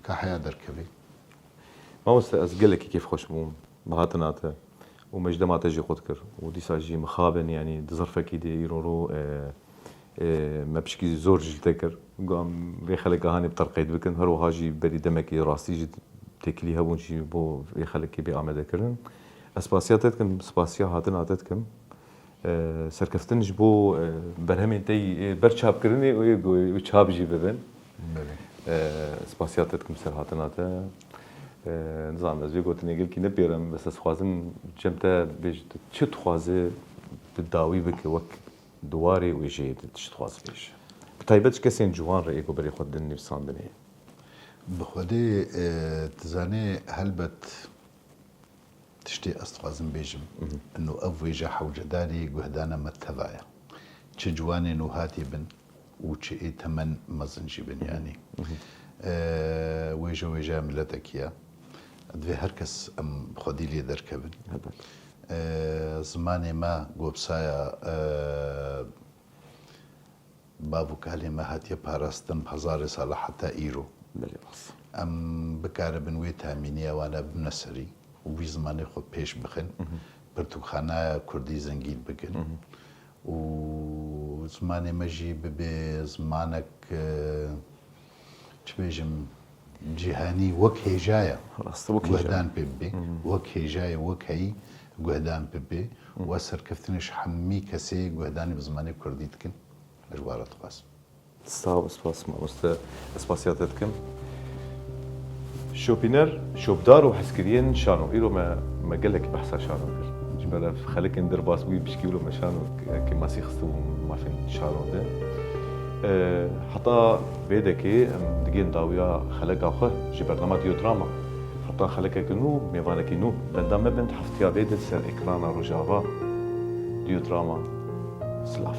ka heya derkevê. Mamoste, ez gelekî kêfxweş bûm bi hatina te û me ji dema te jî xurt kir û dîsa jî mixabin, yanî di zirfekî de îro ro, e, e, me pişkî zor ji te kir. Got, em vê xeleka hanê bi te qeyd bikin. Her wiha jî berî demekî rastî jî têkilî hebûn jî bo vê xelekê bê amadekirin. Ez spasiya te dikim, spasiya hatina te dikim. E, serkeftin ji bo, e, berhemên te yî, ê berçapkirinê û ê go-, û çap jî bibin. Belê. E, spasiya te dikim ser hatina te. E, nizanim ez vê gotinê gelkî nepêrim, bes ez dixwazim cem te bêj, tu çi dixwaze bi dawî bike wek di warê wêjeyê de tu çi dixwaze bêje? Bi taybet ji kesên ciwan re ê ku berê xwe din nivîsandinê. Bi Xwedê, e, tu zanê helbet tiştê ez dixwazim bêjim. Mhm. Ino ev wêje hewcedarî guhdana me teva ye. Çi ciwanên nû hatî bin û çi ê temen mezin jî bin, Mhm. yanî. Mhm. E, wêje wêjeya miletekî ye. Divê her kes em xwedî lê derkevin. Helbet. E, zimanê me gopsaya, e, bav û kalê me hatiye parastin bi hezarê sala heta îro. Belê, rast. Em bikaribin wê tamîniya wana bibine serî û wî zimanê xwe pêş bixin, Mhm. pirtûkxanaya kurdî zengîn bikin Mhm. û zimanê me jî bibe zimanek, e, çi bêjim, cîhanî wek hêjayê Rast, wek hêja. guhdan pê bibe, Mhm. wek hêjayê, wek heyî guhdan pê bibe, Mhm. we serkeftinê ji hemî kesê guhdanê bi zimanê kurdî dikin. Ez ji we re dixwazim. Sağ ol, spas mamoste. Ez spasiya te dikim. Şopîner, şopdar û hezkiriyên şano. Îro me, me gelek behsa şano kir. Ji ber ev xelekên derbas bûyî pişkî wilo me şano ke masî xistibû mafên şano de. E, heta vê dekê em digên dawiya xeleka xwe ji bernama Diyodrama. Heta xelekeke nû, mêvanekî nû. Benda me bin heftiya vê de ser ekrana Rojava. Diyodrama. Silav.